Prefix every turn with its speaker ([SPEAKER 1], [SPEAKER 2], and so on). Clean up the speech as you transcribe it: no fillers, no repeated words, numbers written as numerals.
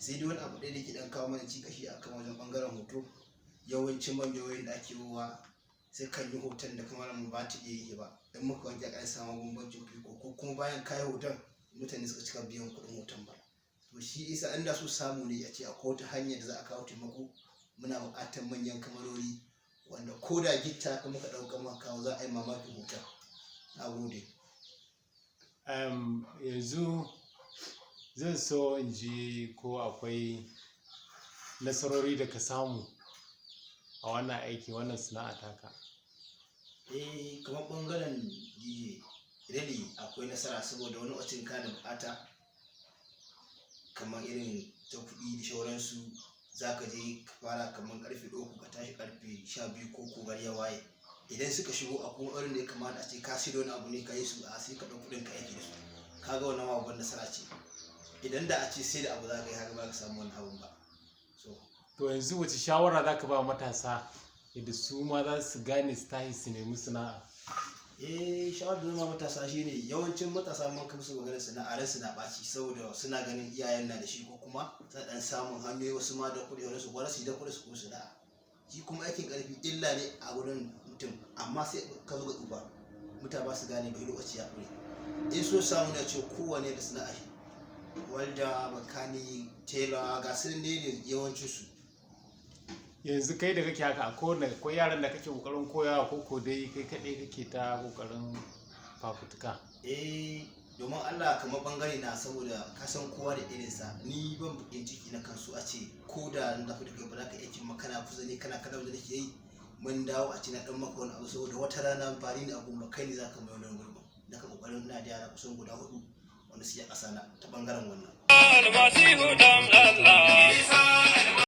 [SPEAKER 1] Sai dai wani abu ɗaya da ke ɗan kawo mana cikashi a kan wajen ɓangaren hoto, yawancin manyan wayoyin da ake yowa sai kan yi hoton da kamar mu ba ta iya yi ba. In muka wanke aka samu bambancin fiko, ko kuma bayan kayi hoton mutane suka cika biyan kuɗin hoton ba. To shi isa inda so samu ne a ce akwai wata hanyar da za a kawo taimako, muna buƙatar manyan kamarori wanda ko da gitta ka muka ɗauka muka kawo, za a yi mamakin hoton. Na gode.
[SPEAKER 2] Yanzu zan so in ji ko akwai nasarori da ka samu a wannan aiki, wannan sana'a taka.
[SPEAKER 1] Eh, kamar ɓangaren DJ really akwai nasara, saboda wani lokacin ka da buƙata kamar irin ta kuɗi da shauransu, za ka je ka fara kamar karfe 3, ka tashi karfe 12 ko gari ya waye. Idan suka shigo, akwai irin da ya kamata a ce ka sai wani abu ne ka yi su a sai ka ɗau kuɗin ka aiki da su. Ka ga wannan ma babban nasara ce. Idan da a ce sai da abu za ka yi haka, ba ka samu wannan abun ba. So
[SPEAKER 2] To yanzu wace shawara za ka ba matasa yadda su ma za su gane su tashi su nemi sana'a?
[SPEAKER 1] Eh, shawarar da zama matasa shine, yawancin matasa mun kai musu maganar sana'a, ran suna ɓaci, saboda suna ganin iyayen na da shi ko kuma suna ɗan samun hanyoyi, wasu ma da kuɗi, wani su gwara su yi da kuɗi su kuma sana'a. Shi kuma aikin ƙarfi illa ne a wurin mutum, amma sai ka zo ga tsufa mutane ba su gane bai, lokaci ya ƙure. In so samu na ce kowane da sana'a shi, walda, makani, tela, ga su ne yawancin su.
[SPEAKER 2] Yanzu kai da kake haka, akwai wanda, akwai yaran da kake kokarin koyawa, ko dai kai kaɗai kake ta kokarin fafutuka?
[SPEAKER 1] Eh, domin Allah, kamar bangare na, saboda ka san kowa da irinsa, ni ban bakin ciki na kansu a ce ko da na tafi da kai ba za ka iya cin kana kusa ne, kana kana da nake yi, mun dawo a ce na dan maka wani abu, saboda wata rana ba ni ne abun ba, kai ne za ka mai wannan gurbin. Na ka kokarin na da yara kusan guda hudu wanda suke ƙasa na ta bangaren wannan.
[SPEAKER 3] Almasihu dan Allah.